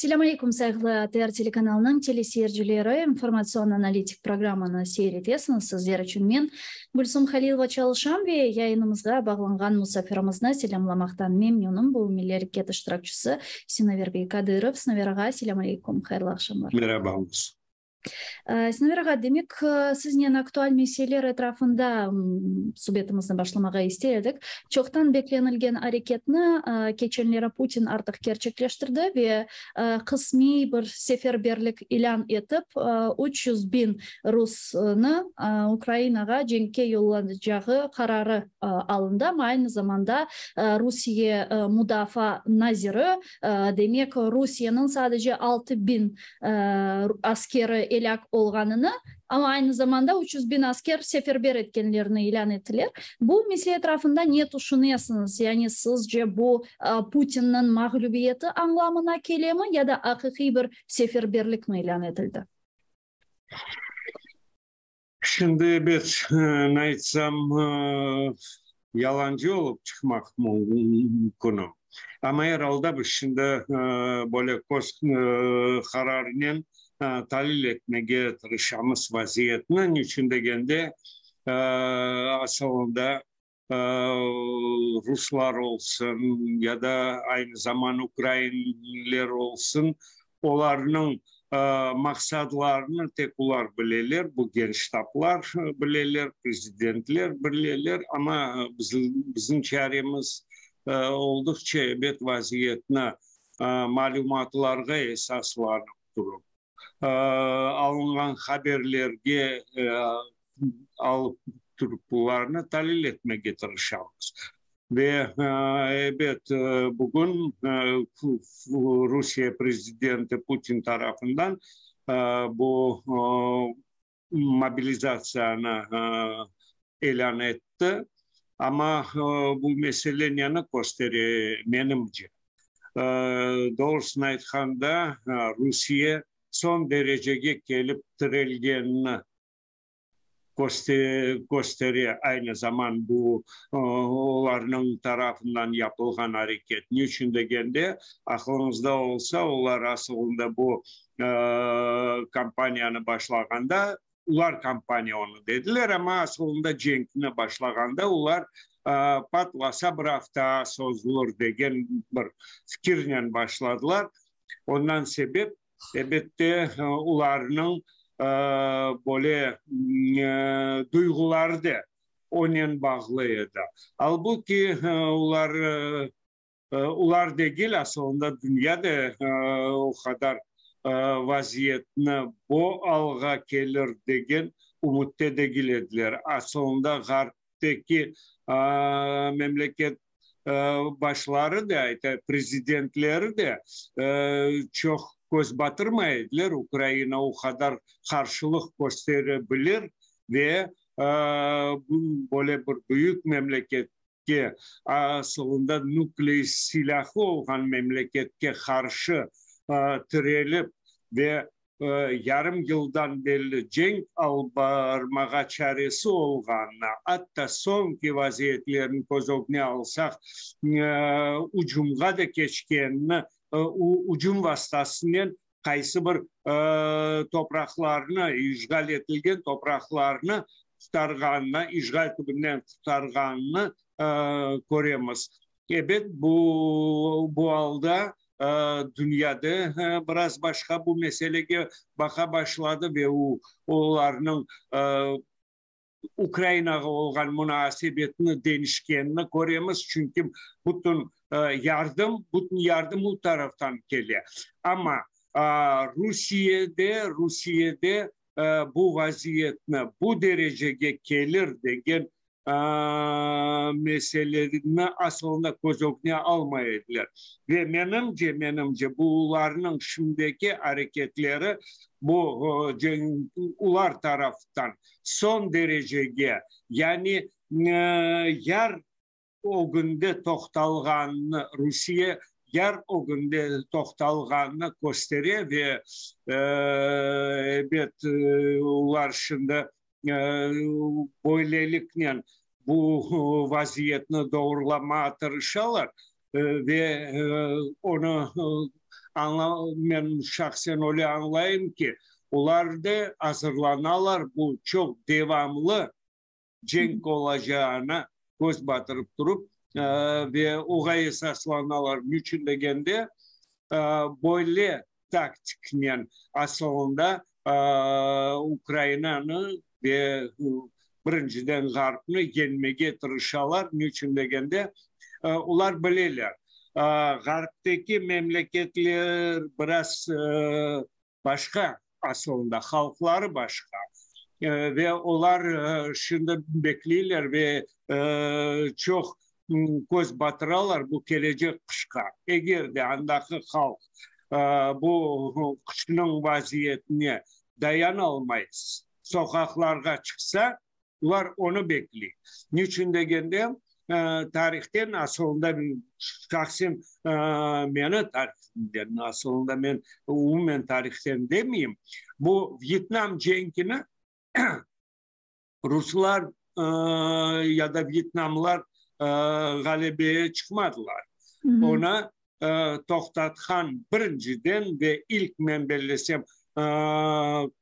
Selâm aleyküm, sayğılı ATR telekanalınıñ teleseyircileri, informatsion-analitik programmanı seyir etesiñiz. Sizler içün men, Gülsum Halilova çalışam ve yayınımızğa bağlanğan musafirimizni selâmlamaqtan memnünim. Bu, Milliy areket iştirakçisi Sinaver bey Kadırov. Sinaver ağa, selâm aleyküm, hayırlı aqşamlar. Merabamız. Sinaver ağa, demek, siznen aktual meseleler etrafında subetimizni başlamağa ister edik. Çoqtan beklenilgen areketni keçenleri Putin artıq kerçekleştirdi ve qısmiy bir seferberlik ilân etip, 300 biñ rusnı Ukrainağa cenkke yollanacağı qararı alındı. Amma aynı zamanda Rusiye mudafaa naziri, demek, Rusiyeniñ sadece 6000 askeri elâk olğanını, amma aynı zamanda 300 biñ asker seferber etkenlerini ilân ettiler. Bu mesele etrafında ne tüşünesiñiz? Yani sizce bu Putinniñ mağlübiyeti añlamına kelemi ya da aqiqiy bir seferberlikmi ilân etildi? Şimdi ebet, ne aytsam, yalancı olıp çıqmaq mümkünim. Amma er alda biz şimdi böyle köz qararınen talil etmege tırışamız vaziyetni. Niçün degende, asılında ruslar olsun ya da aynı zaman ukrainler olsun, olarnıñ maqsadlarını tek olar bileler, bu genştablar bileler, prezidentler bileler, amma bizim çaremiz olduqça ebet vaziyetni malümatlarğa esaslanıp turıp, alınğan haberlerge alıp turıp bularnı talil etmege tırışamız. Ve ebet, bugün Rusiye prezidenti Putin tarafından bu mobilizatsiyanı ilân etti. Amma bu mesele neni köstere, menimce? Doğrusını aytqanda, Rusiye soñ derecege kelip tirelgenini köstere, aynı zaman bu olarnıñ tarafından yapılğan areket. Ne içün degende, aqlıñızda olsa, olar asılında bu kampaniyanı başlağanda, olar kampaniya onı dediler, amma asılında cenkni başlağanda olar patlasa bir afta sozulır degen bir fikirnen başladılar. Ondan sebep, Elbette, olarnıñ böyle duyğuları da onen bağlı edi. Albu ki, olar, olar degil, asılında dünya da o qadar vaziyetni bu alğa kelir degen ümütte degil ediler. Asılında Ğarptaki memleket başları da, ayta, prezidentleri de çoq köz batırmay ediler, Ukraina o qadar qarşılıq köstere bilir ve böyle bir büyük memleketke, asılında nükleer silâhı olğan memleketke qarşı tirelip ve yarım yıldan berli cenk alıp barmağa çaresi olğanını, atta soñki vaziyetlerni köz ögüne alsaq, ucumğa da keçkenini, ucum vastasınen qaysı bir topraqlarnı, işğal etilgen topraqlarnı qurtarğanını, işğal tübünden qurtarğanını köremiz. Ebet, bu bu alda dünyada biraz başqa bu meselege baqa başladı ve olarnıñ Ukrainağa olğan munasebetini deñişkenini köremiz, çünki bütün yardım, bütün yardım o taraftan kele. Amma Rusiyede, Rusiyede bu vaziyetni bu derecege kelir degen meseleni asılında köz ögüne almay ediler. Ve menimce, menimce, bularnıñ şimdiki areketleri bu olar taraftan soñ derecege, yani yar ögünde toqtalğanını, Rusiye yar ögünde toqtalğanını köstere ve, ebet, olar şimdi böyleliknen bu vaziyetni doğrulamağa tırışalar ve onı. Men şahsen öyle añlayım ki, olar da azırlanalar bu çoq devamlı cenk olacağına köz batırıp turıp ve oğa esaslanalar. Niçün degende, böyle taktiknen asılında Ukrainanı ve birinciden Ğarpnı yeñmege tırışalar. Niçün degende, olar bileler, Ğarptaki memleketler biraz başqa, asılında halqları başqa ve olar şimdi bekleyler ve çoq köz batıralar bu kelecek qışqa. Eger de andaki halq bu qışnıñ vaziyetine dayanalmay soqaqlarğa çıqsa, olar onı bekley. Niçün degende, tarihten, asılında şahsen meni tarihimden, asılında men umumen tarihten demeyim, bu Vyetnam cenkini ruslar ya da vyetnamlar ğalebeye çıqmadılar. Onı toqtatqan birinciden ve ilk men bellesem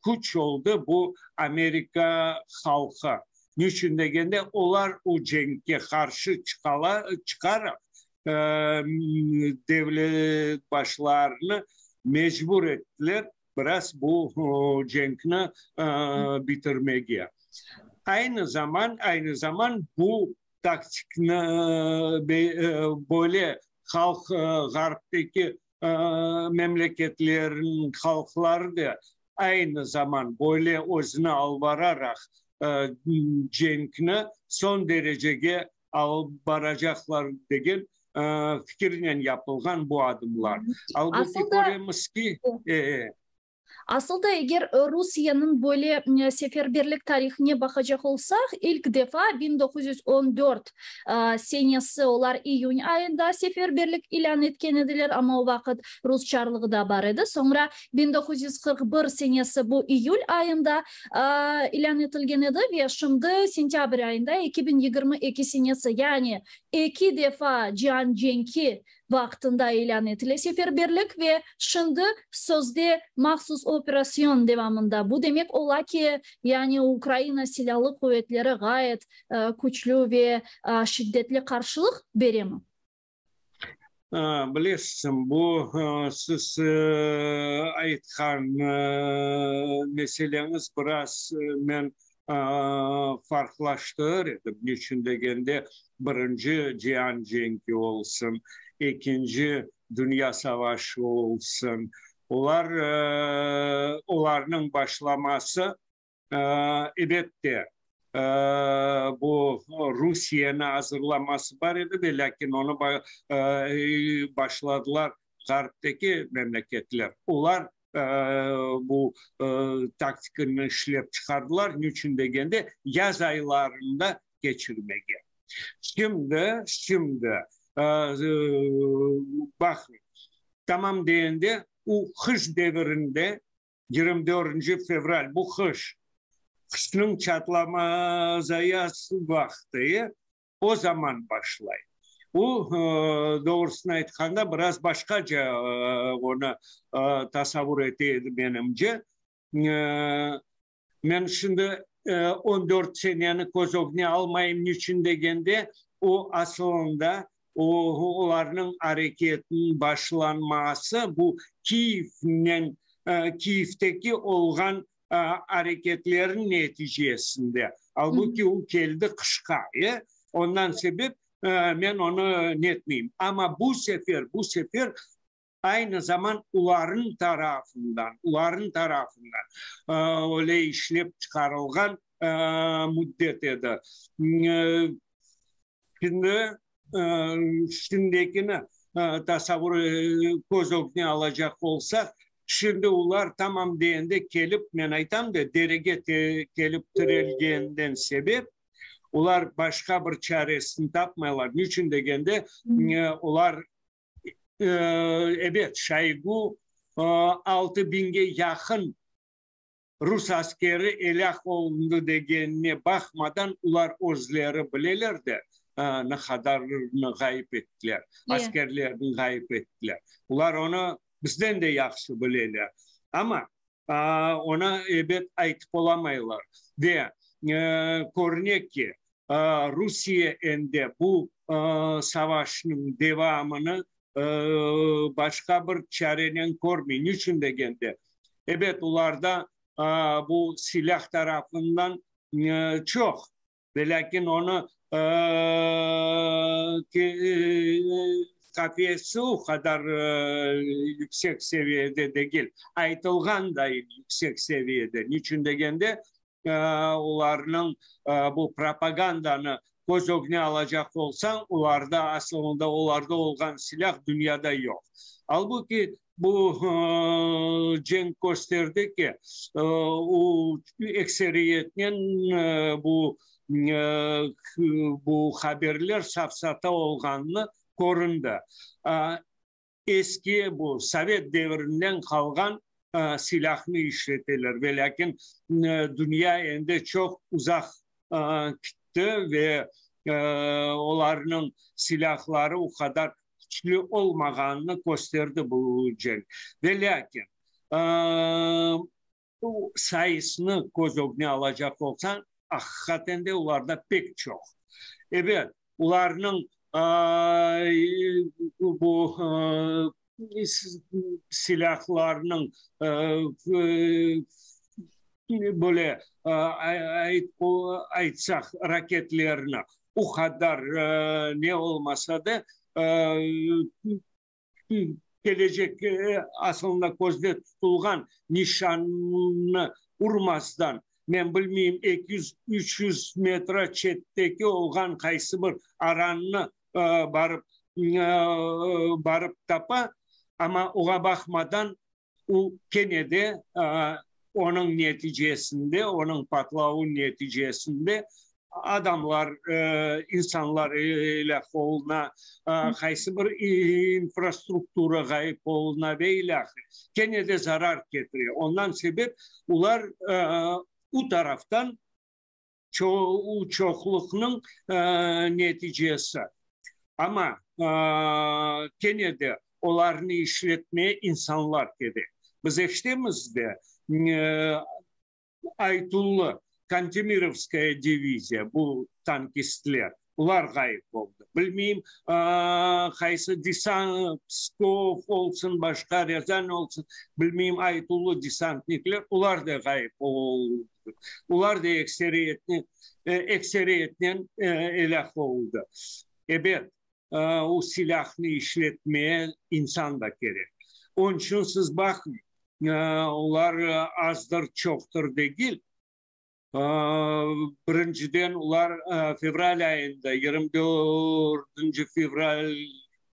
küç oldı bu Amerika halqı. Niçün degende, olar o cenkke qarşı çıqaraq devlet başlarını mecbur ettiler biraz bu cenkni bitirmege. Aynı zaman, aynı zaman bu taktikni böyle halq ğarptaki memleketlerniñ halqları da aynı zaman böyle özüni alıp bararaq cenkni soñ derecege alıp baracaqlar degen fikirnen yapılğan bu adımlar. Albuki köremiz ki, Asıl da eger Rusiyeniñ böyle seferberlik tarihine baqacaq olsaq, ilk defa 1914 senesi olar iyün ayında seferberlik ilân etken ediler, amma o vaqıt rus çarlığı da bar edi. Soñra 1941 senesi bu iyül ayında ilân etilgen edi ve şimdi sentâbr ayında 2022 senesi, yani eki defa cian cenki vaqtında ilân etile seferberlik ve şimdi sözde mahsus operasyon devamında. Bu demek ola ki, yani Ukraina Silâlı quvetleri ğayet küçlü ve şiddetli qarşılıq beremi? Bilesiñ, bu siz aytqan meseleñiz biraz men farqlaştırır edim. Niçün degende, birinci cian cenki olsun, ekinci dünya savaşı olsun, olar, olarnıñ başlaması, ebette, bu Rusiyeni azırlaması bar edi ve lâkin onı başladılar ğarptaki memleketler. Olar bu taktikanı işlep çıqardılar, niçün degende, yaz aylarında keçirmege. Şimdi, şimdi, baqıñ, tamam degende, o qış devirinde, 24 fevral, bu qış, qışnıñ çatlama zayaz vaqtı, o zaman başlay. O, doğrusını aytqanda, biraz başqaca onı tasavur ete edi, menimce. Men şimdi on dört seneni köz ögüne almayım, niçün degende, o, asılında, o, olarnıñ areketiniñ başlanması bu Kiyevnen, Kiyevdeki olğan areketlerniñ neticesinde. Albuki o keldi qışqa, e? Ondan sebep men onı netmeyim. Amma bu sefer, bu sefer aynı zaman olarnıñ tarafından, olarnıñ tarafından öyle işlep çıqarılğan müddet edi. Şimdi, şimdikini tasavur, köz ögüne alacaq olsaq, şimdi olar tamam degende kelip, men aytam da, derege kelip tirelgeninden sebep, olar başqa bir çaresini tapmaylar. Niçün degende, olar, ebet, Şoygu altı biñge yaqın rus askeri elâk olundı degenine baqmadan, olar özleri bileler de, ne qadarını ğayıp ettiler, askerlerini ğayıp ettiler. Olar onı. bizden de yahşı bileler. Amma onı ebet aytıp olamaylar. Ve körüne ki, Rusiye endi bu savaşnıñ devamını başqa bir çarenen körmey. Niçün degende, ebet, olarda bu silâh tarafından çoq, velâkin onı kafiyesi o qadar yüksek seviyede degil, aytılğanday yüksek seviyede. Niçün degende, olarnıñ bu propagandanı köz ögüne alacaq olsañ, olarda asılında olarda olğan silâh dünyada yoq. Albuki bu cenk kösterdi ki, o ekseriyetnen bu bu haberler safsata olğanını köründi. Eski bu sovet devirinden qalğan silâhnı işleteler, velâkin dünya endi çoq uzaq kitti ve olarnıñ silâhları o qadar küçlü olmağanını kösterdi bu cenk. Velâkin sayısını köz ögüne alacaq olsañ, aqiqaten de olarda pek çoq. Ebet, olarnıñ bu silâhlarnıñ böyle aytsaq, raketlerini o qadar ne olmasa da, kelecek asılında közde tutulğan nişannı urmazdan, men bilmeyim, 200, 300 metre çetteki olğan qaysı bir arannı barıp barıp tapa, amma oğa baqmadan o kene de onıñ neticesinde, onıñ patlavı neticesinde adamlar, insanlar elâk oluna, qaysı bir infrastruktura ğayıp oluna ve ilâhre. Kene de zarar ketire. Ondan sebep olar u taraftan çoqluqnıñ neticesi. Amma kene de olarnı işletmeye insanlar kerek. Biz eşitemiz de, aytuvlı Kantemirovskaya diviziya, bu tankistler, olar ğayıp oldı. Bilmeyim, qaysı desant, Pskov olsun, başqa Râzan olsun, bilmeyim, aytuvlı desantnikler, olar da ğayıp oldı. Olar da ekseriyetnen, ekseriyetnen elâk oldı. Ebet, o silâhnı işletmeye insan da kerek. Onıñ içün siz baqıñ, olar azdır, çoqtır degil. Birinciden, olar fevral ayında, 24 fevral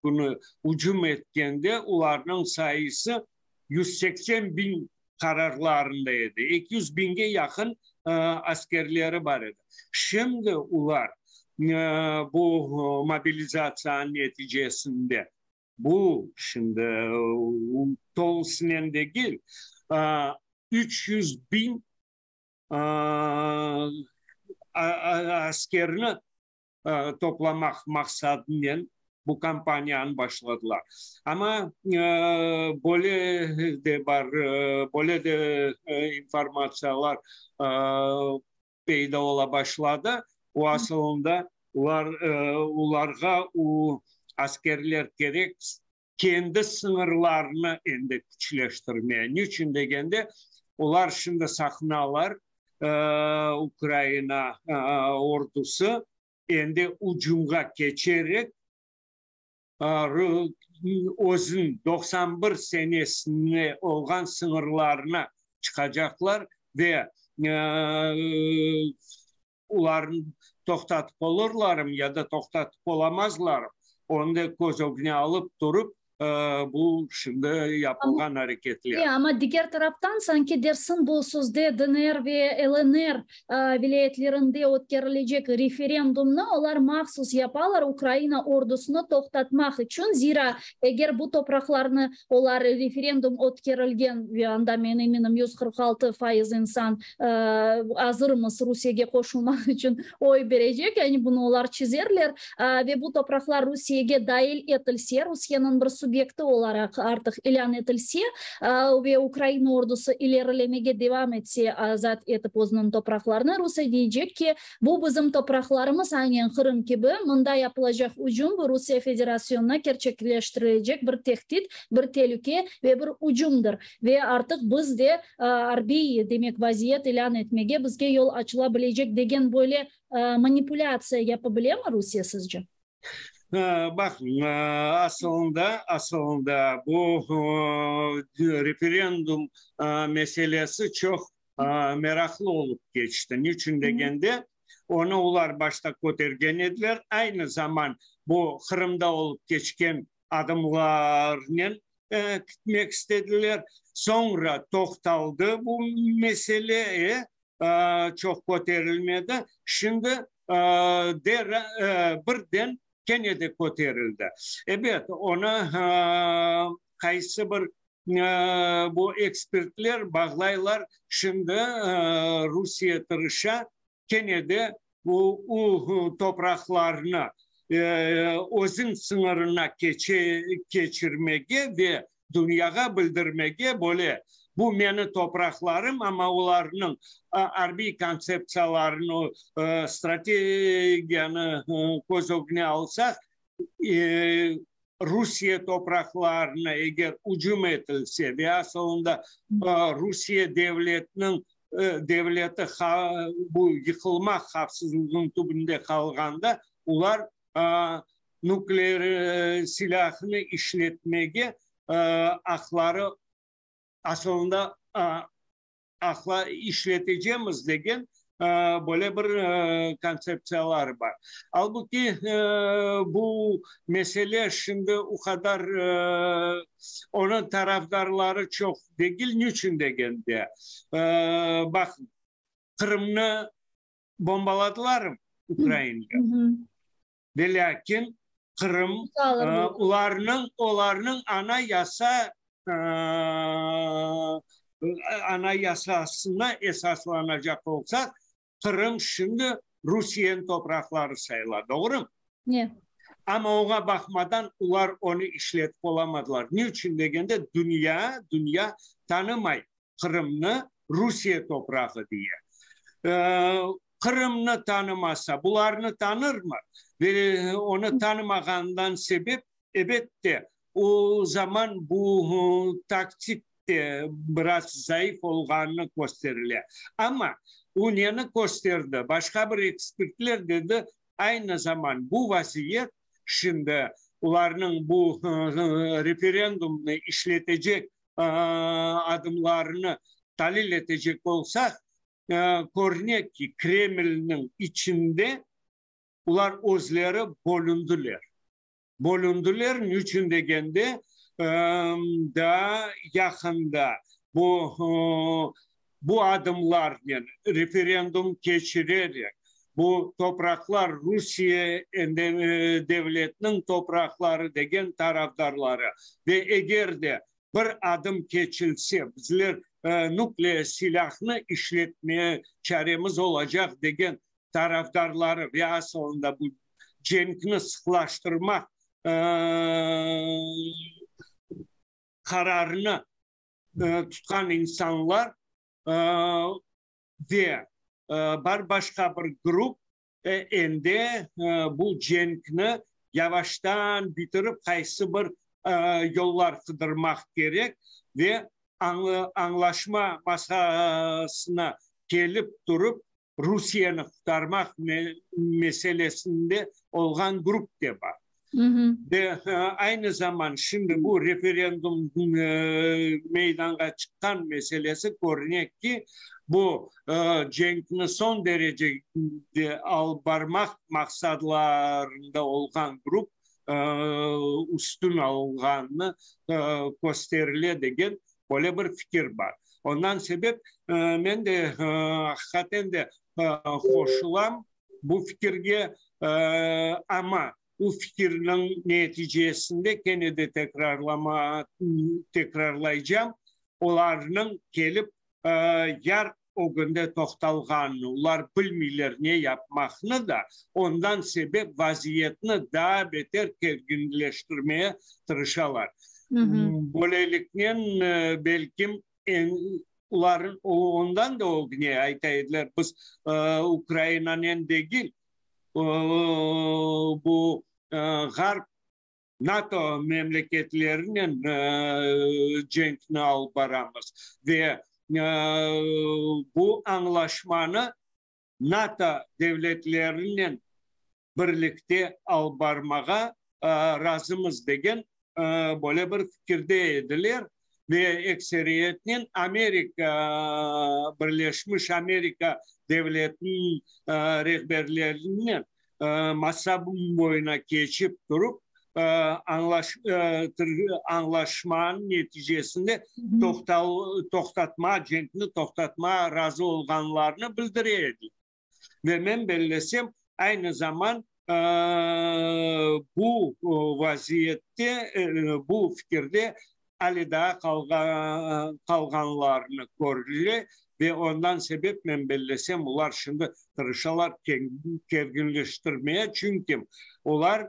künü ücüm etkende, olarnıñ sayısı 180 biñ qararlarında edi, 200 biñge yaqın askerleri bar edi. Şimdi olar bu mobilizatsiyanıñ neticesinde, bu şimdi tolusınen degil, 300 biñ askerni toplamaq maqsadınen bu kampaniyanı başladılar. Amma böyle de bar, böyle de informatsiyalar peyda ola başladı. O asılında olar, olarğa o askerler kerek kendi sıñırlarını endi küçleştirmeye. Niçün degende, olar şimdi saqınalar, Ukraina ordusı endi ucumğa keçerek, özüniñ 91 senesinde olğan sıñırlarına çıqacaqlar ve olarnı toqtatıp olurlarmı ya da toqtatıp olamazlarmı, onı da köz ögüne alıp turıp, bu şimdi yapılğan areketler. Amma diger taraftan, sanki dersiñ, bu sözde DNR ve LNR vilâyetlerinde ötkerilecek referendumnı olar mahsus yapalar Ukraina ordusını toqtatmaq içün, zira eger bu topraqlarnı olar referendum ötkerilgen ve anda, men eminim, 146% insan azırmız Rusiyege qoşulmaq içün oy berecek, yani bunı olar çizerler, ve bu topraqlar Rusiyege dail etilse, Rusiyeniñ bir subekti. subyekti olaraq artıq ilân etilse ve Ukraina ordusı ilerilemege devam etse, azat etip özüniñ topraqlarını, Rusiye deycek ki, bu bizim topraqlarımız, aynen Qırım kibi, mında yapılacaq ücüm, bu Rusiye Federasyonına kerçekleştirilecek bir tehdit, bir telüke ve bir ücümdir. Ve artıq biz de arbiy, demek, vaziyet ilân etmege bizge yol açıla bilecek degen böyle manipulâtsiya yapa bilemi Rusiye sizce? Baqıñ, asılında, asılında bu referendum meselesi çoq meraqlı olıp keçti. Niçün degende, onı olar başta kötergen ediler, aynı zaman bu Qırımda olıp keçken adımlarnen kitmek istediler. Soñra toqtaldı bu mesele, çoq köterilmedi. Şimdi birden kene de köterildi. Ebet, onı qaysı bir bu ekspertler bağlaylar, şimdi Rusiye tırışa kene de bu topraqlarnı özüñ sıñırına keçirmege ve dünyağa bildirmege, böyle, bu meni topraqlarım, amma olarnıñ arbiy kontseptsiyalarını, strategiyanı köz ögüne alsaq, Rusiye topraqlarına eger ücüm etilse ve asılında Rusiye devletiniñ devleti bu yıqılmaq havfsızlığınıñ tübünde qalğanda, olar nükleer silâhını işletmege aqları asılında aqla işletecemiz degen böyle bir kontseptsiyaları bar. Albuki bu mesele şimdi o qadar onıñ tarafdarları çoq degil. Niçün degende, baqıñ, Qırımnı bombaladılarmı Ukrainada? Velâkin Qırım olarnıñ, olarnıñ anayasa, anayasasına esaslanacaq olsaq, Qırım şimdi Rusiyeniñ topraqları sayıla, doğrumı? Ne. Amma oña baqmadan olar onı işletip olamadılar. Ne içün degende, dünya, dünya tanımay Qırımnı Rusiye toprağı diye. Qırımnı tanımasa, bularnı tanırmı? Ve onı tanımağanından sebep, ebette, o zaman bu taktik de biraz zayıf olğanını kösterile. Amma o neni kösterdi? Başqa bir ekspertler dedi, aynı zaman bu vaziyet şimdi olarnıñ bu referendumnı işletecek adımlarını talil etecek olsaq, körüne ki, Kremlniñ içinde olar özleri bölündiler. Bölündiler, niçün degende, daa yaqında bu bu adımlarnen referendum keçirerek, bu topraqlar Rusiye devletiniñ topraqları degen tarafdarları ve eger de bir adım keçilse, bizler nükleer silâhnı işletmeye çaremiz olacaq degen tarafdarları ve asılında bu cenkni sıqlaştırmaq qararını tutqan insanlar ve bar başqa bir grup endi bu cenkni yavaştan bitirip qaysı bir yollar qıdırmaq kerek ve añlaşma masasına kelip turıp Rusiyeni qurtarmaq meselesinde olğan grup de bar. Ve aynı zaman şimdi bu referendum meydanğa çıqqan meselesi körüne ki, bu cenkni soñ derecede alıp barmaq maqsadlarında olğan grup üstün alğanını kösterile degen böyle bir fikir bar. Ondan sebep men de aqiqaten de qoşulam bu fikirge, amma bu fikirniñ neticesinde kene de tekrarlama, tekrarlaycam, olarnıñ kelip yar. ögünde toqtalğanını, olar bilmeyler ne yapmaqnı da, ondan sebep vaziyetni daa beter kerginleştirmeye tırışalar. Böyleliknen, belkim, olar ondan da ögüne ayta ediler, biz Ukrainanen degil, bu Ğarp NATO memleketlerinen cenkni alıp baramız ve bu añlaşmanı NATO devletlerinen birlikte alıp barmağa razımız degen böyle bir fikirde ediler ve ekseriyetnen Amerika Birleşmiş Amerika Devletiniñ rehberlerinen masa boyuna keçip turıp, añlaşmanıñ neticesinde toqtatma, cenkni toqtatma razı olğanlarını bildire ediler. Ve men bellesem, aynı zaman bu vaziyette, bu fikirde ale daa qalğanlarını körüle ve ondan sebep, men bellesem, olar şimdi tırışalar kerginleştirmeye, çünki olar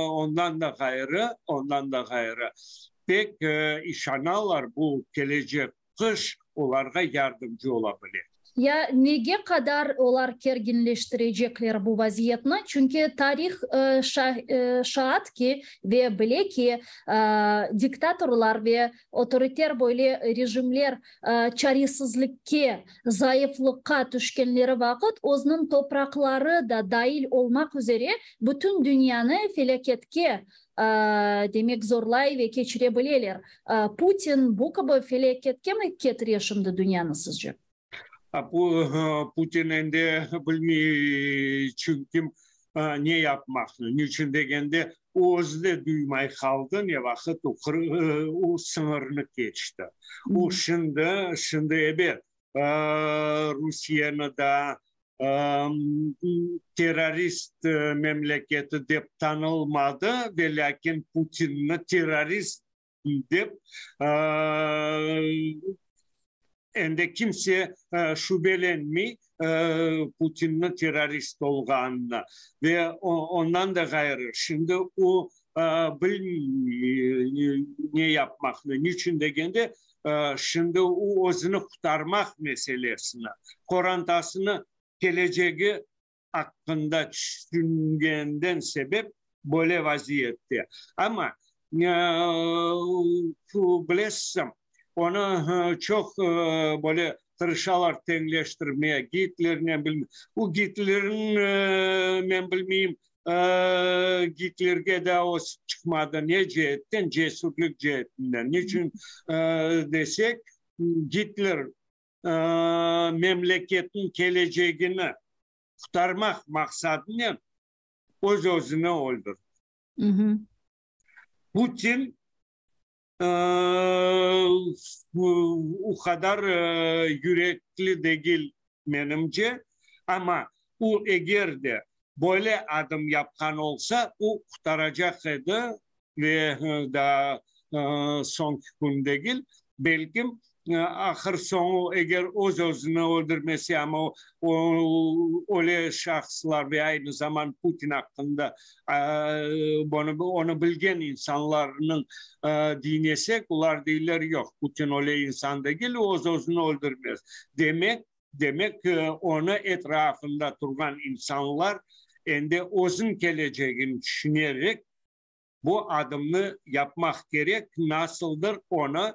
ondan da ğayrı, ondan da ğayrı, pek işanalar, bu kelecek qış olarğa yardımcı ola bile. Ya nege qadar olar kerginleştirecekler bu vaziyetni? Çünki tarih şaat ki ve bile ki, diktatorlar ve otoriter böyle rejimler çaresizlikke, zayıflıqqa tüşkenleri vaqıt özüniñ topraqları da dail olmaq üzere bütün dünyanı felâketke, demek, zorlay ve keçire bileler. Putin bu kibi felâketke mi ketire şimdi dünyanı sizce? Putin endi bilmey, çünki ne yapmaqnı. Niçün degende, o özü de duymay qaldı, ne vaqıt o sıñırnı keçti. O şimdi, şimdi ebet, Rusiyeni da terrorist memleketi dep tanılmadı, velâkin Putinni terrorist dep endi kimse şübelenmey Putinniñ terrorist olğanına. Ve ondan da ğayrı, şimdi o bilmey ne yapmaqnı. Niçün degende, şimdi o özüni qurtarmaq meselesini, qorantasını kelecegi aqqında tüşüngenden sebep böyle vaziyette. Amma, bilesiñ, onı çoq böyle tırışalar teñleştirmeye Gitlernen, bilmem. O Gitlerniñ, men bilmeyim, Gitlerge daa ösip çıqmadı. Ne ceetten? Cesürlik ceetinden. Niçün desek, Gitler memleketniñ kelecegini qurtarmaq maqsadınen öz-özüni öldürdi. Putin o qadar yürekli degil, menimce, amma o eger de böyle adım yapqan olsa, o qurtaracaq edi ve daa soñki kün degil, belkim, ahır soñu eger öz-özüni öldürmese, amma o öyle şahıslar ve aynı zaman Putin aqqında onı bilgen insanlarnıñ diñlesek, olar deyler, yoq, Putin öyle insan degil, öz-özüni öldürmez. Demek, demek, onı etrafında turğan insanlar endi özüñ kelecegini tüşünerek, Bu adımnı yapmaq kerek, nasıldır onı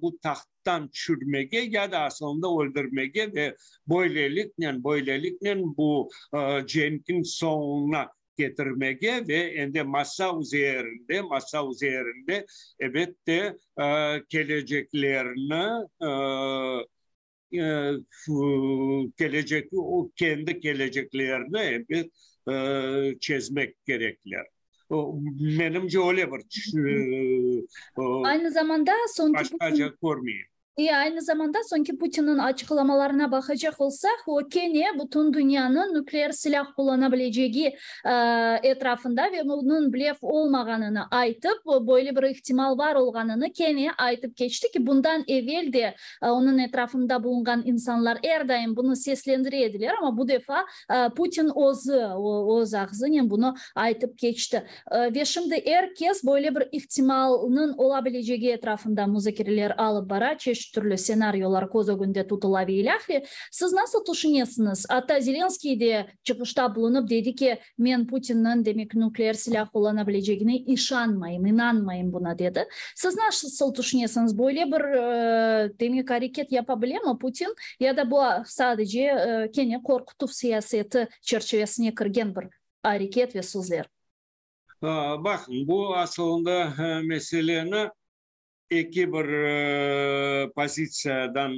bu tahttan tüşürmege ya da asılında öldürmege ve böyleliknen, böyleliknen bu cenkniñ soñuna ketirmege ve endi masa üzerinde, masa üzerinde, ebet de, keleceklerini, kelecek, kendi keleceklerini ebet çezmek kerekler. Menimce, öyle bir Aynı zamanda soñki başqaca körmeyim. E, aynı zamanda soñki Putinniñ açıqlamalarına baqacaq olsaq, o kene bütün dünyanıñ nükleer silâh qullana bilecegi etrafında ve bunıñ blef olmağanını aytıp, böyle bir ihtimal bar olğanını kene aytıp keçti ki, bundan evel de onıñ etrafında bulunğan insanlar er daim bunı seslendire ediler, amma bu defa Putin özü, öz ağzınen bunı aytıp keçti. Ve şimdi er kes böyle bir ihtimalnıñ ola bilecegi etrafında muzakereler alıp bara, çeşit türlü senaryolar köz ögünde tutula ve ilâhre. Siz nasıl tüşünesiñiz? Atta Zelenskiy de çıqışta bulunıp dedi ki, men Putinniñ, demek, nükleer silâ qullana bilecegine işanmayım, inanmayım buna, dedi. Siz nasıl tüşünesiñiz, böyle bir, demek, areket yapa bilemi Putin ya da bu sadece kene qorqutuv siyaseti çerçivesine kirgen bir areket ve sözler? Baqıñ, bu asılında meseleni eki bir pozitsiyadan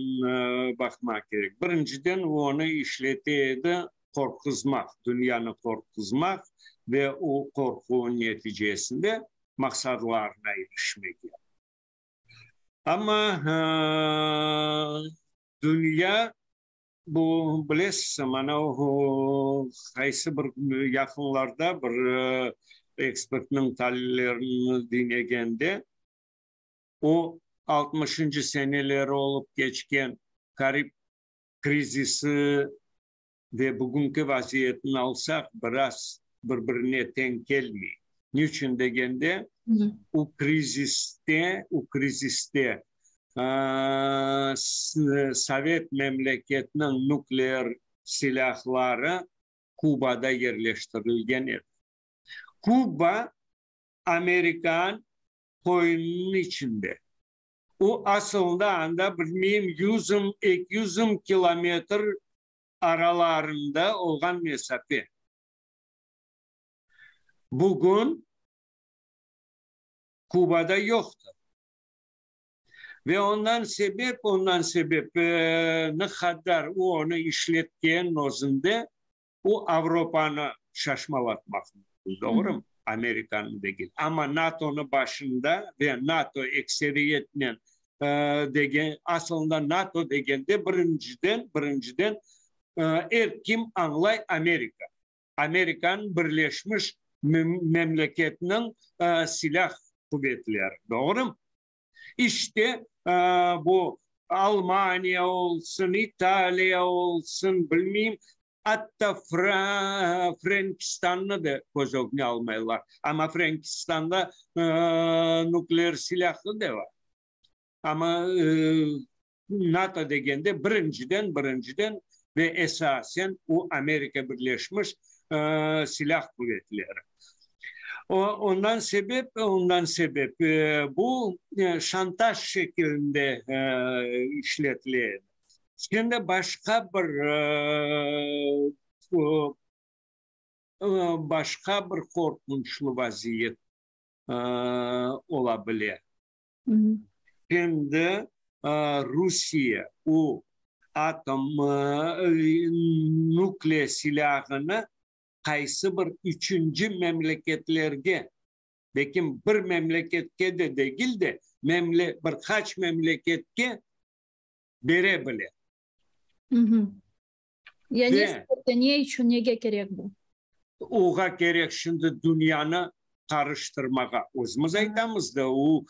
baqmaq kerek. Birinciden, onı işlete edi qorquzmaq, dünyanı qorquzmaq ve o qorqu neticesinde maqsadlarına irişmege. Amma dünya Bu, bilesiz, mana o qaysı bir yaqınlarda bir ekspertniñ talillerini diñlegende, o altmışıncı seneleri olıp keçken Karib krizisi ve bugünki vaziyetni alsaq, biraz bir-birine teñ kelmey. Niçün degende, o kriziste, o kriziste Sovet memleketiniñ nükleer silâhları Kubada yerleştirilgen edi. Kuba amerikan qoyunınıñ içinde. O, asılında anda, bilmeyim, yüzüm, 200 kilometr aralarında olğan mesafe. Bugün Kubada yoqtır. Ve ondan sebep, ondan sebep ne qadar o onı işletken özünde, o Avropanı şaşmalatmaq mümkün, doğrumı? Amerikanı degil. Amma NATOnı başında ve NATO ekseriyetnen degen, asılında NATO degende birinciden, birinciden er kim añlay Amerika. Amerikanıñ Birleşmiş Memleketiniñ silâh quvetleri, doğrumı? İşte, bu Almaniya olsun, İtaliya olsun, bilmeyim, atta Frenkistannı da köz ögüne almaylar. Amma Frenkistanda nükleer silâhı da bar. Amma NATO degende birinciden, birinciden ve esasen o Amerika Birleşmiş Silâh Quvetleri. Ondan sebep, ondan sebep bu şantaj şekilinde işletile edi. Şimdi başqa bir başqa bir qorqunçlı vaziyet ola bile. Şimdi Rusiye o atom nükleer silâhını qaysı bir üçünci memleketlerge, lâkin bir memleketke de degil de, bir qaç memleketke bere bile. Ya ne sebepten, ne içün, nege kerek bu? Oğa kerek şimdi dünyanı qarıştırmağa. Özümiz aytamız da, o,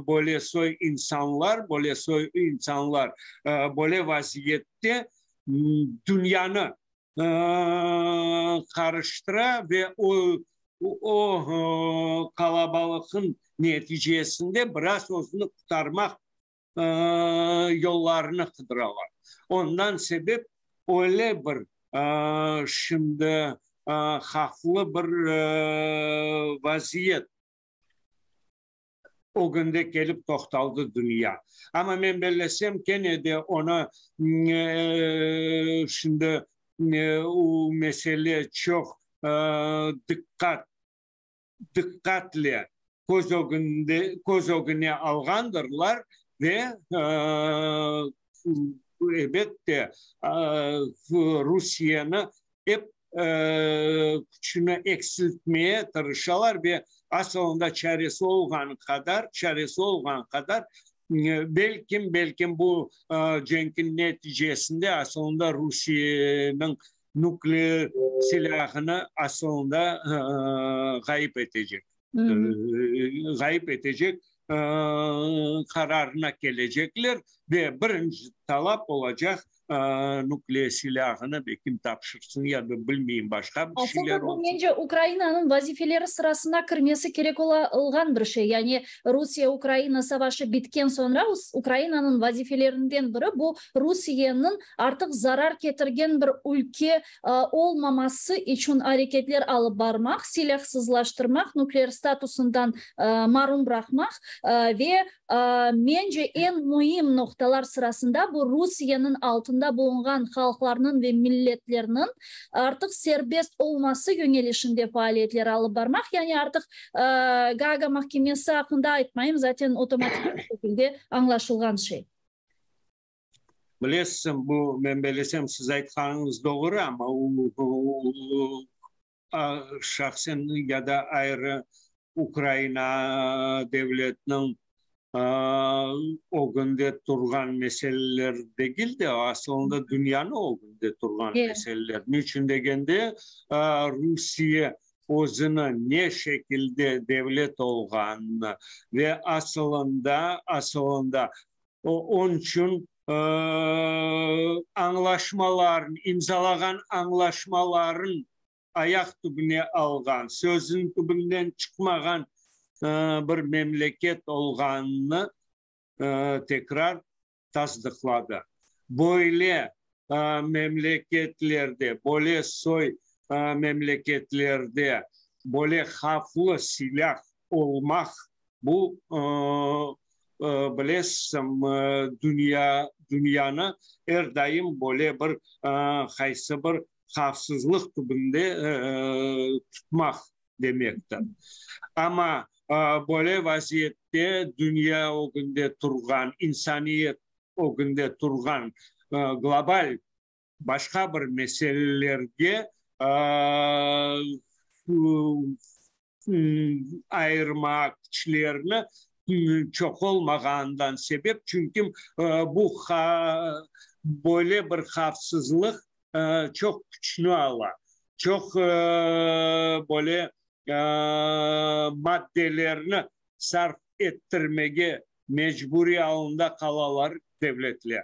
böyle soy insanlar, böyle soy insanlar böyle vaziyette dünyanı qarıştıra ve o, o qalabalıqnıñ neticesinde biraz özüni qurtarmaq yollarını qıdıralar. Ondan sebep öyle bir şimdi havflı bir vaziyet ögünde kelip toqtaldı dünya. Amma men bellesem, kene de onı şimdi o mesele çoq diqqat diqqatle köz ögünde, köz ögüne alğandırlar ve, elbet de, Rusiyeni ep küçüni eksiltmeye tırışalar ve asılında çaresi olğanı qadar, çaresi olğanı qadar. Belkim, belkim bu cenkiñ neticesinde asılında Rusiyeniñ nükleer silâhını asılında ğayıp etecek, ğayıp etecek qararına kelecekler ve birinci talap olacaq, nükleer silâhını belkim tapşırsın ya da bilmeyim başqa bir şeyler Aslında bu olsun. mence Ukrainanıñ vazifeleri sırasına kirmesi kerek olğan bir şey. Yani Rusiye-Ukraina savaşı bitken soñra Ukrainanıñ vazifelerinden biri bu Rusiyeniñ artıq zarar ketirgen bir ülke olmaması içün areketler alıp barmaq, silâhsızlaştırmaq, nükleer statusından marum bıraqmaq ve Mence, eñ müim noqtalar sırasında bu Rusiyeniñ altında bulunğan halqlarnıñ ve milletlerniñ artıq serbest olması yöñelişinde faaliyetler alıp barmaq. Yani artıq Gaaga mahkemesi aqqında aytmayım, zaten otomatik bir şekilde añlaşılğan şey. Bilesiñ, bu, men bellesem, siz aytqanıñız doğru, amma şahsen ya da ayrı Ukraina devletiniñ ögünde turğan meseleler degil de, asılında dünyanıñ ögünde turğan meseleler. Niçün degende, Rusiye özüni ne şekilde devlet olğanını ve asılında, asılında Onıñ içün añlaşmaların, imzalağan añlaşmaların ayaq tübüne alğan, sözüniñ tübünden çıqmağan bir memleket olğanını tekrar tasdıqladı. Böyle memleketlerde, böyle soy memleketlerde böyle havflı silâh olmaq, bu, bilesiñ, dünya, dünyanı er daim böyle bir qaysı bir havfsızlıq tübünde tutmaq demektir. Amma böyle vaziyette dünya ögünde turğan, insaniyet ögünde turğan global başqa bir meselelerge ayırma küçlerini çoq olmağanından sebep, çünki bu böyle bir havfsızlıq çoq küçni ala, çoq böyle maddelerni sarf ettirmege mecburiy alında qalalar devletler.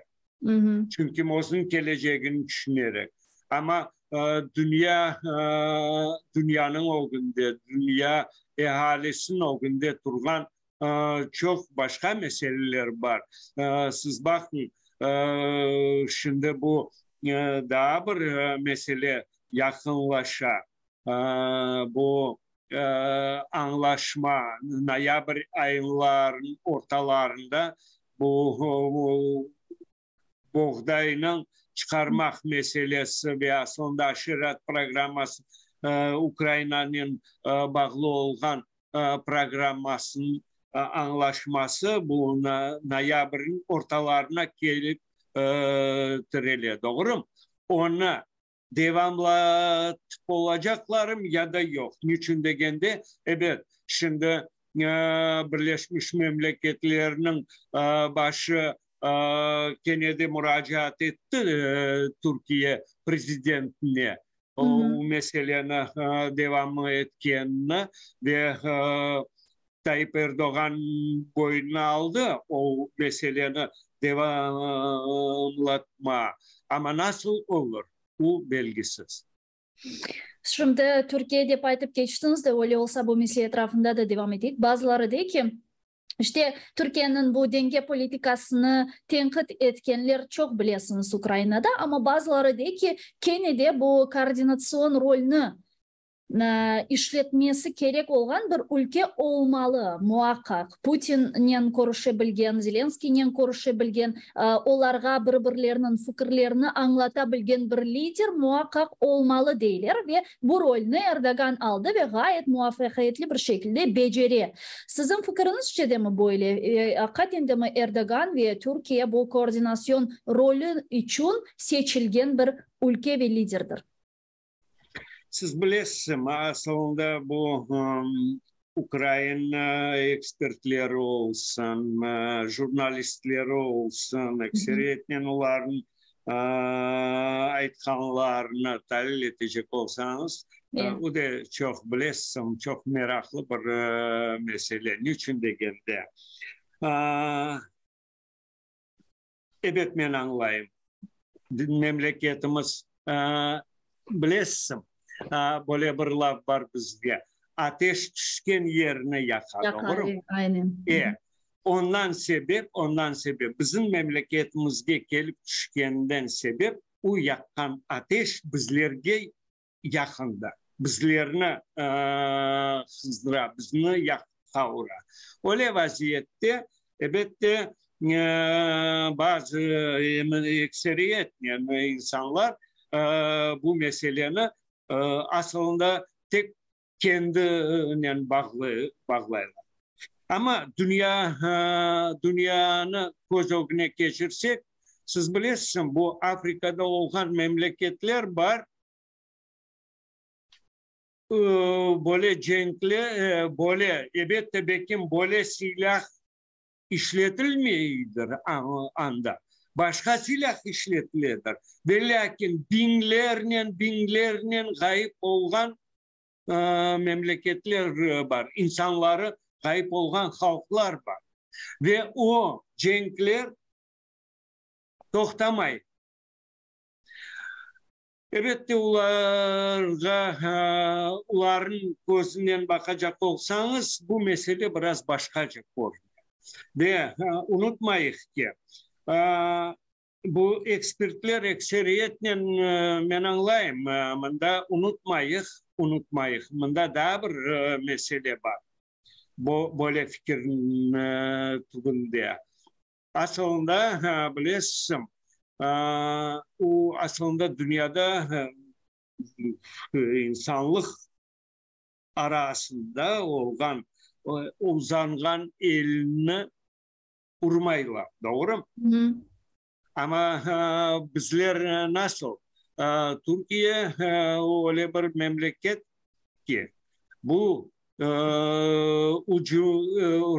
Çünki özüniñ kelecegini tüşünerek. Amma dünya, dünyanıñ ögünde, dünya ealisiniñ ögünde turğan çoq başqa meseleler bar. Siz baqıñ, şimdi bu daa bir mesele yaqınlaşa. Bu añlaşma noyabr ayınlarınıñ ortalarında bu boğdaynıñ çıqarmaq meselesi ve aslında aşirat programması Ukrainanen bağlı olğan programmasınıñ añlaşması bu noyabrniñ ortalarına kelip tirele, doğrumı? Onı devamlatıp olacaqlarmı ya da yoq? Niçün degende, ebet, şimdi Birleşmiş Memleketlerniñ başı kene de muracaat etti Türkiye prezidentine o meseleni devam etkenini ve Tayyip Erdoğan boynuna aldı o meseleni devamlatma. Amma nasıl olur, bu belgisiz. Şimdi Türkiye dep aytıp keçtiñiz de, öyle olsa bu mesele etrafında da devam eteyik. Bazıları dey ki, işte Türkiyeniñ bu denge politikasını tenqit etkenler çoq bilesiñiz Ukrainada, amma bazıları dey ki, kene de bu koordinatsion rolni işletmesi kerek olğan bir ülke olmalı, muaqqaq. Putinnen körüşe bilgen, Zelenskiynen körüşe bilgen, olarğa bir-birleriniñ fikirlerini añlata bilgen bir lider muaqqaq olmalı, deyler ve bu rolni Erdoğan aldı ve ğayet muvafaqiyetli bir şekilde becere. Siziñ fikiriñizce de mi böyle? Aqiqaten de mi Erdoğan ve Türkiye bu koordinasyon rolü içün seçilgen bir ülke ve liderdir? Siz bilesiz, asılında bu. Ukrain ekspertleri olsun, jurnalistleri olsun, ekseriyetnen olarnıñ aytqanlarını talil etecek olsañız, o da çoq, bilesiñ, çoq meraqlı bir mesele. Niçün degende, ebet, men añlayım, memleketimiz, bilesiñ, böyle bir laf bar bizde, ateş tüşken yerni yaqa, doğrumı? Aynen. E, ondan sebep, ondan sebep, bizim memleketimizge kelip tüşkeninden sebep, o yaqqan ateş bizlerge yaqında, bizlerni qızdıra, bizni yaqıp qavura. Öyle vaziyette, ebette, bazı, ekseriyetnen insanlar bu meseleni asılında tek kendinen bağlı, bağlaylar. Amma dünya, dünyanı köz ögüne keçirsek, siz bilesiñ, bu Afrikada olğan memleketler bar, böyle cenkle, böyle, ebette, belkim, böyle silâh işletilmeydir anda, başqa silâh işletiledir. Ve lâkin biñlernen, biñlernen ğayıp olğan memleketler bar, insanları ğayıp olğan halqlar bar. Ve o cenkler toqtamay. Elbette, olarğa, olarnıñ közünen baqacaq olsañız, bu mesele biraz başqaca körüne. Ve unutmayıq ki, bu ekspertler ekseriyetnen, men añlayım, mında unutmayıq, unutmayıq, mında daa bir mesele bar, bu böyle fikirniñ tübünde. Asılında, bilesiñ, o, asılında dünyada insanlıq arasında olğan uzanğan elni urmaylar, doğrumı? Amma bizler nasıl? Türkiye öyle bir memleket ki, bu ucu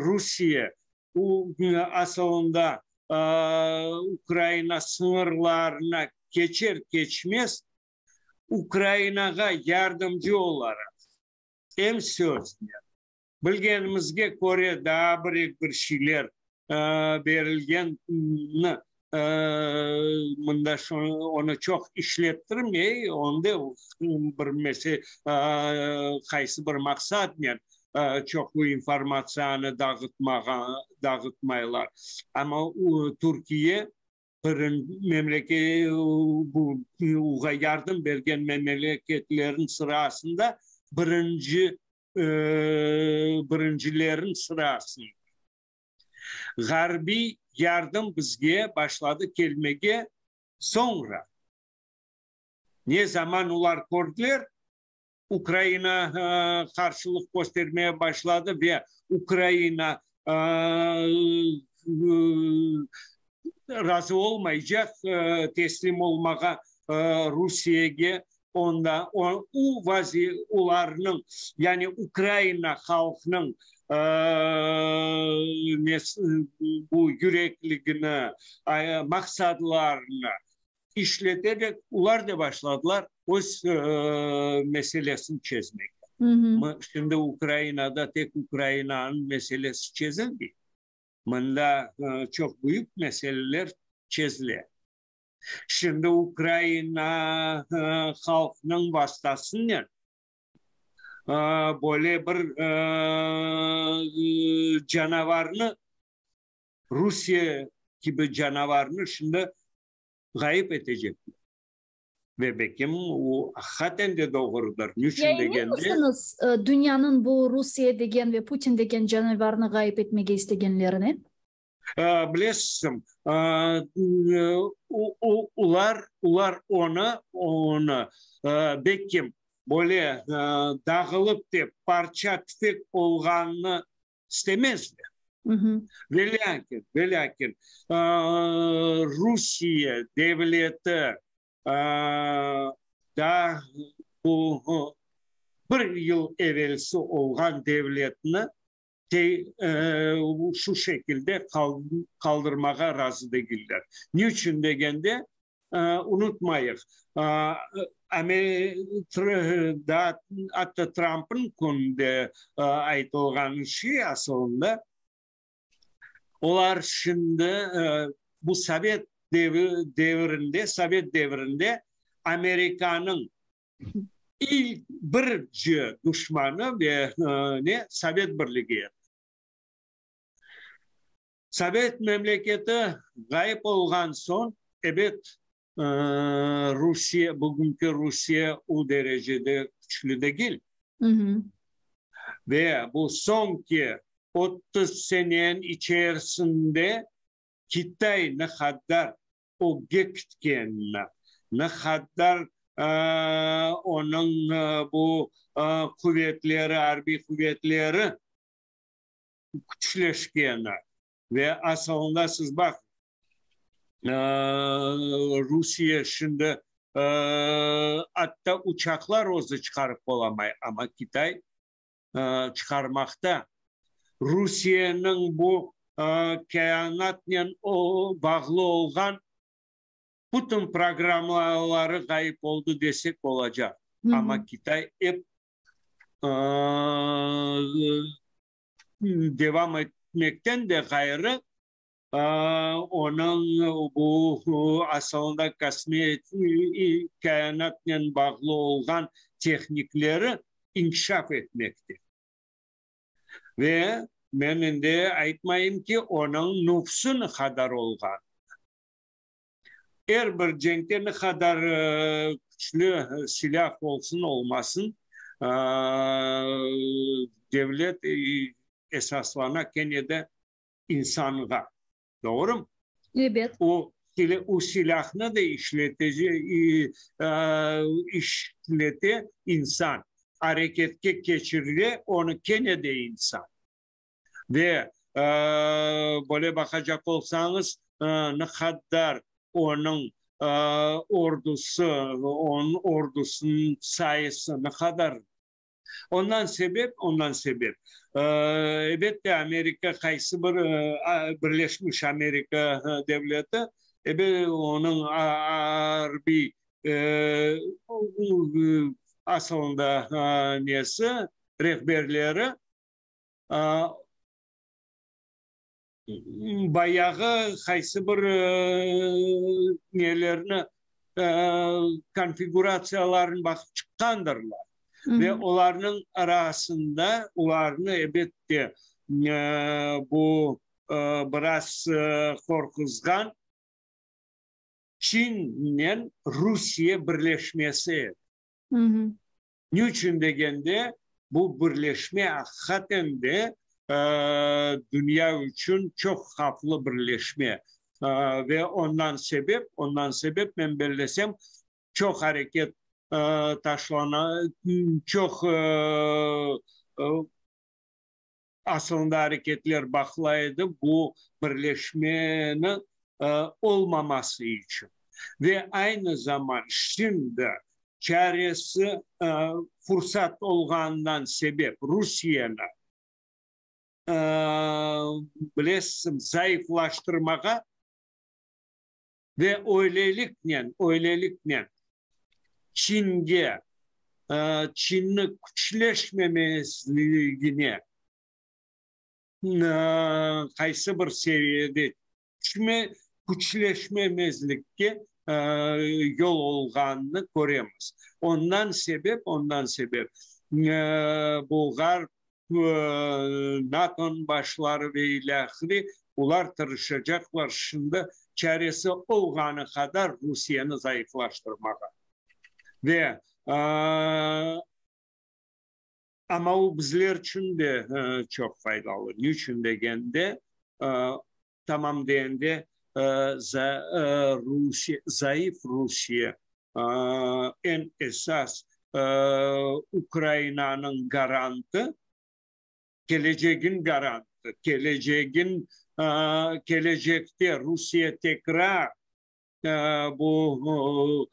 Rusiye asılında Ukraina sıñırlarına keçer-keçmez Ukrainağa yardımcı olaraq, em söznen, bilgenimizge köre daa bir-eki bir şeyler berilgenini mında onı çoq işlettirmey, onda bir mesele, qaysı bir maqsadnen çoq bu informatsiyanı dağıtmağa, dağıtmaylar. Amma Türkiye bu oğa yardım bergen memleketlerniñ sırasında birinci, birincilerniñ sırasında. Ğarbiy yardım bizge başladı kelmege soñra. Ne zaman olar kördiler, Ukraina qarşılıq köstermege başladı ve Ukraina razı olmaycaq teslim olmağa Rusiyege, onda o olarnıñ, yani Ukraina halqnıñ bu yürekligini, maqsadlarını işleterek, olar da başladılar öz meselesini çezmege. Şimdi Ukrainada tek Ukrainanıñ meselesi çezilmey. Mında çoq büyük meseleler çezile. Şimdi Ukraina halqnıñ vastasınen böyle bir canavarnı, Rusiye kibi canavarnı şimdi ğayıp etecekler. Ve belkim o aqiqaten de doğrudır. Niçün Ya emin degende. misiniz, dünyanıñ bu Rusiye degen ve Putin degen canavarnı ğayıp etmege istegenlerine? Bilesiñ, olar, olar onı, onı, belkim, böyle dağılıp de parça-tüfek olğanını istemezler. Velâkin, velâkin, Rusiye devleti daa bu. Bir yıl evelsi olğan devletni şu şekilde qaldırmağa razı degiller. Ne içün degende, unutmayıq, daa atta Trumpnıñ kününde aytılğan şey asılında, olar şimdi bu sovet devirinde, sovet devirinde Amerikanıñ İlk birinci duşmanı ve ne, Sovet Birligi edi. Sovet memleketi ğayıp olğan soñ, ebet, Rusiye, bugünki Rusiye o derecede küçlü degil. Ve bu soñki 30 seneniñ içerisinde Kitay ne qadar ögge ketkenini, ne qadar onıñ bu quvetleri, arbiy quvetleri küçleşkeni ve asılında siz baq, Rusiye şimdi atta uçaqlar özü çıqarıp olamay, amma Kitay çıqarmaqta. Rusiyeniñ bu kâinatnen bağlı olğan bütün programmaları ğayıp oldı desek olacaq. Amma Kitay ep devam etmekten de ğayrı, onıñ bu asılında kâinatnen bağlı olğan tehnikleri inkişaf etmekte. Ve men indi aytmayım ki, onıñ nufsı ne qadar olğan. Er bir cenkte ne qadar küçlü silâh olsun, olmasın, devlet esaslana kene de insanğa. Doğrumı? Ebet. O, o silâhnı da işletece, işlete insan, areketke keçirire onı kene de insan. Ve böyle baqacaq olsañız, ne qadar onıñ ordusı, onıñ ordusınıñ sayısı ne qadar Ondan sebep, ondan sebep, ebette, Amerika qaysı bir Birleşmiş Amerika Devleti, ebet, onıñ arbiy asılında nesi, rehberleri bayağı qaysı bir nelerni, konfiguratsiyalarını baqıp çıqqandırlar. Ve olarnıñ arasında olarnı, ebette, bu biraz qorquzğan Çinnen Rusiye birleşmesi edi. Ne içün degende, bu birleşme aqiqaten de dünya içün çoq havflı birleşme. Ve ondan sebep, ondan sebep, men bellesem, çoq areket taşlana, çoq asılında areketler baqıla edi bu birleşmeni olmaması içün. Ve aynı zaman şimdi çaresi fursat olğanından sebep Rusiyeni, bilesiñ, zayıflaştırmağa ve öyleliknen, öyleliknen Çinge, Çinni küçleşmemezligine qaysı bir seviyede küçleşmemezlikke yol olğanını köremiz. Ondan sebep, ondan sebep bu Ğarp, NATOnıñ başları ve ilâhre, olar tırışacaqlar şimdi çaresi olğanı qadar Rusiyeni zayıflaştırmağa. Ve amma o bizler içün de çoq faydalı. Ne içün degende, tamam degende, Rusiye, zayıf Rusiye eñ esas Ukrainanıñ garantı, kelecegin garantı, kelecegin, kelecekte Rusiye tekrar bu.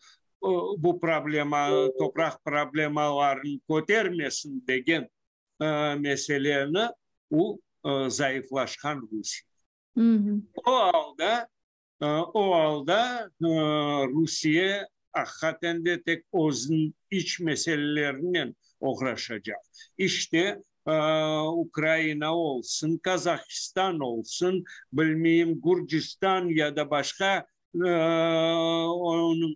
bu problema, topraq problemalarını kötermesin degen meseleni o zayıflaşqan Rusiye. O alda, o alda Rusiye aqiqaten de tek özüniñ iç meselelerinen oğraşacaq. İşte, Ukraina olsun, Qazahistan olsun, bilmeyim, Gürcistan ya da başqa onıñ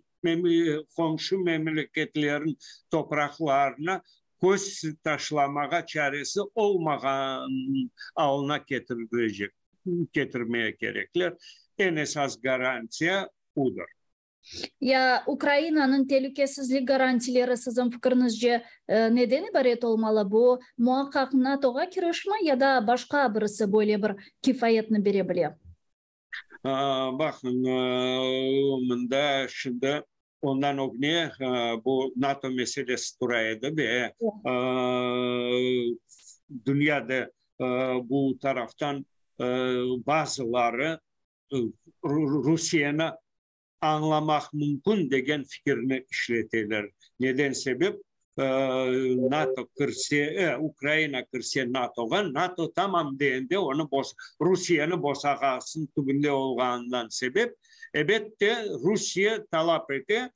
qomşu memleketlerniñ topraqlarına köz taşlamağa çaresi olmağan alına ketirilecek, ketirmege kerekler. Eñ esas garantiya budır. Ya Ukrainanıñ telükesizlik garantileri siziñ fikriñizce neden ibaret olmalı? Bu muaqqaq NATOğa kirişmi ya da başqa birisi böyle bir kifayetni bere bile? Baqıñ, mında şimdi ondan ögne bu NATO meselesi tura edi ve dünyada bu taraftan bazıları Rusiyeni añlamaq mümkün degen fikirni işleteler. Neden sebep? NATO kirse, Ukraina kirse NATOğa, NATO tamam deende onı Rusiyeni bosağasınıñ tübünde olğanından sebep, ebette, Rusiye talap ete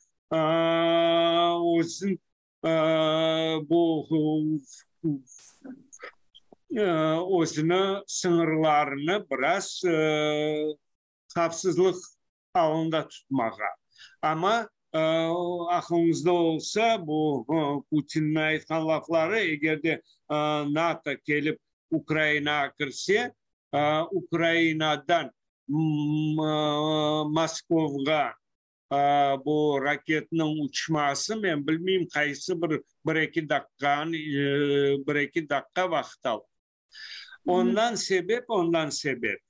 özüniñ bu özüni sıñırlarını biraz havfsızlıq alında tutmağa. Amma aqlıñızda olsa, bu Putinniñ aytqan lafları, eger de NATO kelip Ukrainağa kirse, Ukrainadan Moskovğa bu raketniñ uçması, men bilmeyim, qaysı bir bir-eki daqqanı, bir-eki daqqa vaqıt alır. Ondan sebep, ondan sebep,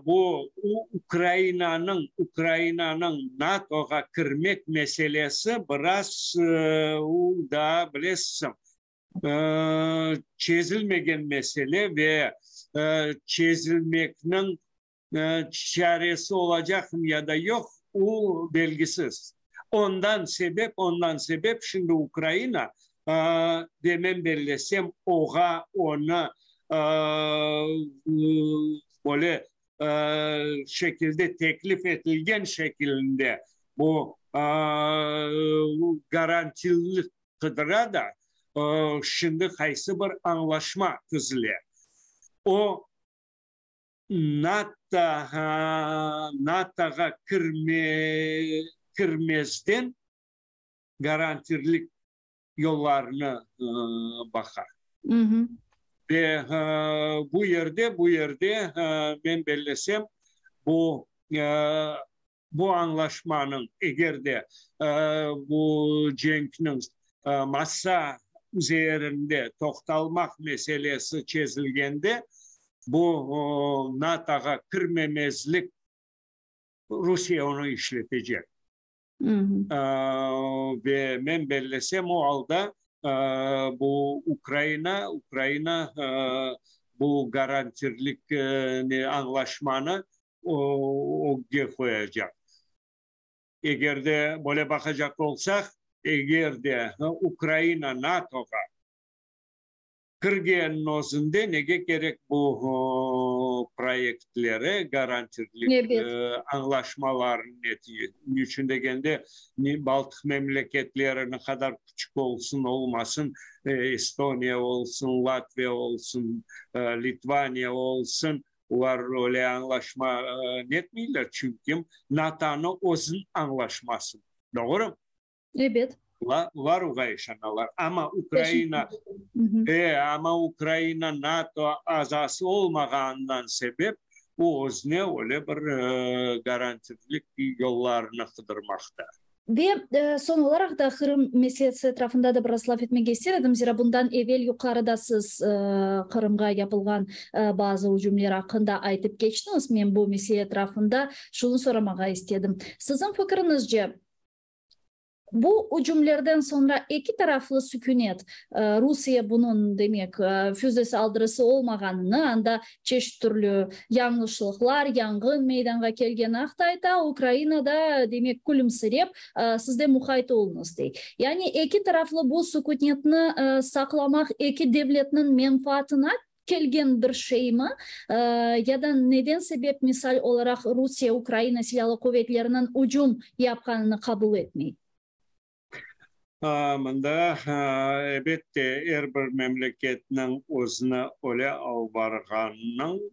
bu Ukrainanıñ, Ukrainanıñ NATOğa kirmek meselesi biraz daa, bilesiñ, çezilmegen mesele ve çezilmekniñ çaresi olacaqmı ya da yoq, o belgisiz. Ondan sebep, ondan sebep şimdi Ukraina, ve men bellesem, oğa onı böyle şekilde teklif etilgen şekilinde bu garantililik qıdıra da, şimdi qaysı bir añlaşma tizile. O, NATOğa NATOğa kirme kirmezden garantirlik yollarını baqa. Ve bu yerde bu yerde men bellesem bu bu añlaşmanıñ eger de bu cenkniñ masa üzerinde toqtalmaq meselesi çezilgende bu NATOğa kirmemezlik Rusiye onı işletecek. Ve men bellesem o alda bu Ukraina, Ukraina bu garantirlik añlaşmanı ögge qoyacaq. Eger de böyle baqacaq olsaq, eger de Ukraina NATOğa kirgenniñ özünde nege kerek bu proyektleri, garantirlik añlaşmalarını niçün degende, Baltıq memleketleri ne qadar küçük olsun, olmasın, Estoniya olsun, Latviya olsun, Litvaniya olsun, Olar öyle añlaşma netmeyler, çünki NATOnı özüniñ añlaşması, doğru? Ebet. Olar oğa işanalar. Amma Ukraina, e, amma Ukraina NATO azası olmağanından sebep, o özüne öyle bir garantirlik yollarını qıdırmaqta. Ve soñ olaraq da Qırım meselesi etrafında da biraz laf etmege ister edim, zira bundan evel yuqarıda siz Qırımğa yapılğan bazı ücümler aqqında aytıp keçtiñiz. Men bu mesele etrafında şunı soramağa istedim. Siziñ fikriñizce, Bu ücümlerden soñra eki taraflı sükünet, Rusiye bunıñ, demek, füze saldırısı olmağanını, anda çeşit türlü yañlışlıqlar, yanğın meydanğa kelgeni aqta ayta, Ukraina da, demek, külümsirep, siz de muqayt oluñız, dey. Yani eki taraflı bu sükünetni saqlamaq eki devletniñ menfaatına kelgen bir şeymi ya da neden sebep, misal olaraq, Rusiye Ukraina Silâlı quvetleriniñ ücüm yapqanını qabul etmey? Mında, ebet de, er bir memleketniñ özüni öyle alıp barğanınıñ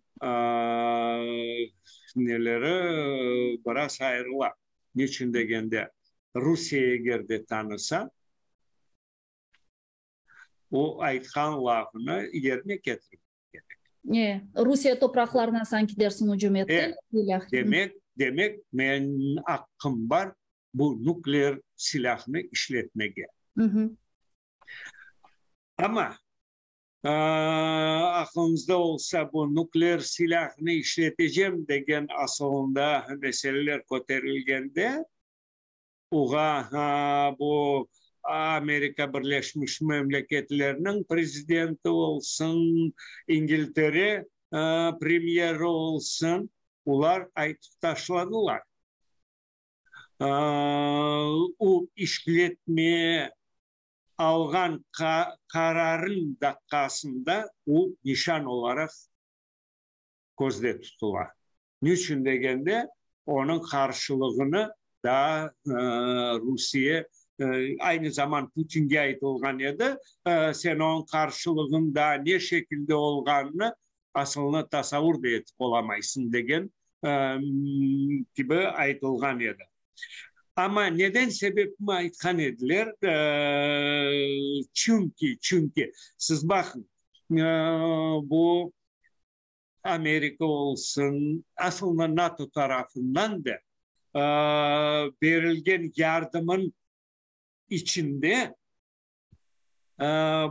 neleri biraz ayırıla. Niçün degende, Rusiye eger de tanısa, O aytqan lafını yerine ketirmek kerek. E, Rusiye topraqlarına sanki dersiñ ücüm etti. E, demek, demek, menim aqqım bar bu nukleer silâhnı işletmege. Amma, aqlıñızda olsa, bu nukleer silâhnı işletecem degen asılında meseleler köterilgende, Oğa bu Amerika Birleşmiş Memleketleriniñ prezidenti olsun, İngiltere premyeri olsun, olar aytıp taşladılar. O işletme alğan qararıñ daqqasında o nişan olaraq közde tutula. Niçün degende, onıñ qarşılığını daa Rusiye, aynı zaman Putinge aytılğan edi, sen onıñ qarşılığın daa ne şekilde olğanını asılını tasavur da etip olamaysıñ degen kibi aytılğan edi. Amma neden sebepmi aytqan ediler? Çünki, çünki, siz baqıñ, bu Amerika olsun, asılında NATO tarafından da berilgen yardımın içinde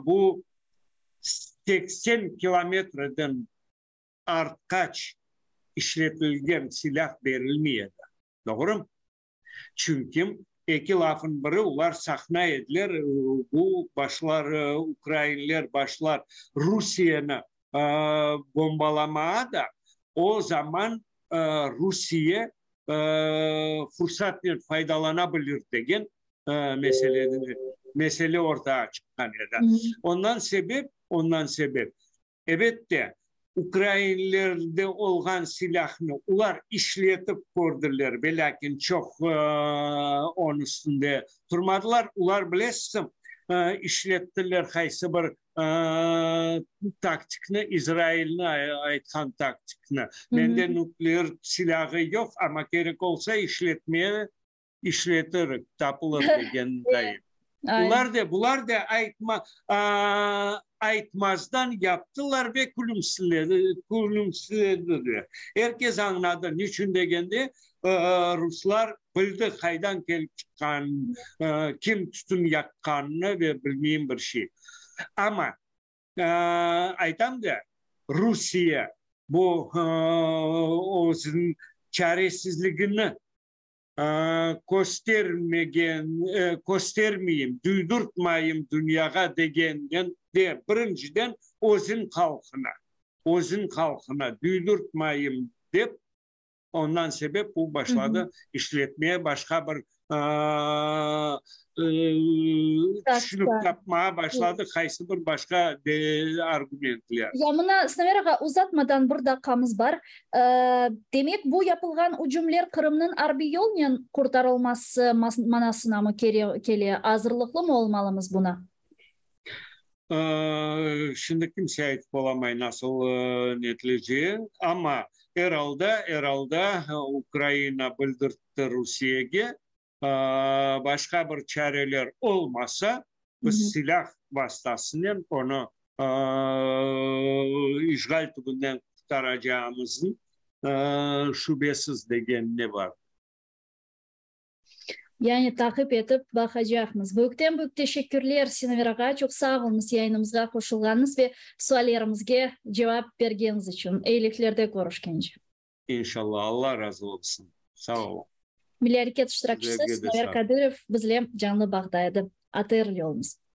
bu 80 kilometreden artqaç işletilgen silâh berilmey edi. Doğrumı? Çünki eki lafın biri, olar sahna ediler, bu başlar ukrainler başlar Rusiyeni bombalamağa da, o zaman Rusiye fursatnen faydalana bilir degen meseleni, mesele ortağa çıqqan edi. Ondan sebep, ondan sebep, Ebet de, ukrainlerde olğan silâhnı olar işletip kördiler, velâkin çoq onıñ üstünde turmadılar. Olar, bilesiz, işlettiler qaysı bir taktikni, İzrailni aytqan taktikni. Mende nükleer silâğı yoq, amma kerek olsa işletmeye işletirik, tapılır degen dayı. Bular da, bular da aytma, aytmazdan yaptılar ve külümsirediler. Er kes añladı, niçün degende, ruslar bildi qaydan kelip çıqqanını, kim tütün yaqqanını ve bilmeyim bir şey. Amma, aytam da, Rusiye bu özüniñ çaresizligini köstermegen, köstermeyim, duydurtmayım dünyağa degenden de, birinciden, özüñ halqına, özüñ halqına duydurtmayım dep, ondan sebep bu başladı işletmeye, başqa bir tüşünip tapmağa başladı, qaysı bir başqa argumentler. Ya mına, Sinaver ağa, uzatmadan bir daqqamız bar. Demek, bu yapılğan ücümler Qırımnıñ arbiy yolnen qurtarılması manasınamı kele? Azırlıqlımı olmalımız buna? Şimdi kimse aytıp olamay nasıl netileceği, amma er alda, er alda Ukraina bildirtti Rusiyege, başqa bir çareler olmasa, biz silâh vastasınen onı işğal tübünden qurtaracağımıznı şübesiz degenine bardı. Yani taqip etip baqacaqmız. Büyükten-büyük teşekkürler, Sinaver ağa, çoq sağ oluñız yayınımızğa qoşulğanıñız ve suallerimizge cevap bergeniñiz içün. Eyiliklerde körüşkence. İnşallah, Alla razı olsun. Sağ oluñ. Milliy areket iştirakçisi Sinaver Kadırov bizle canlı bağda edi. ATR ile oluñız.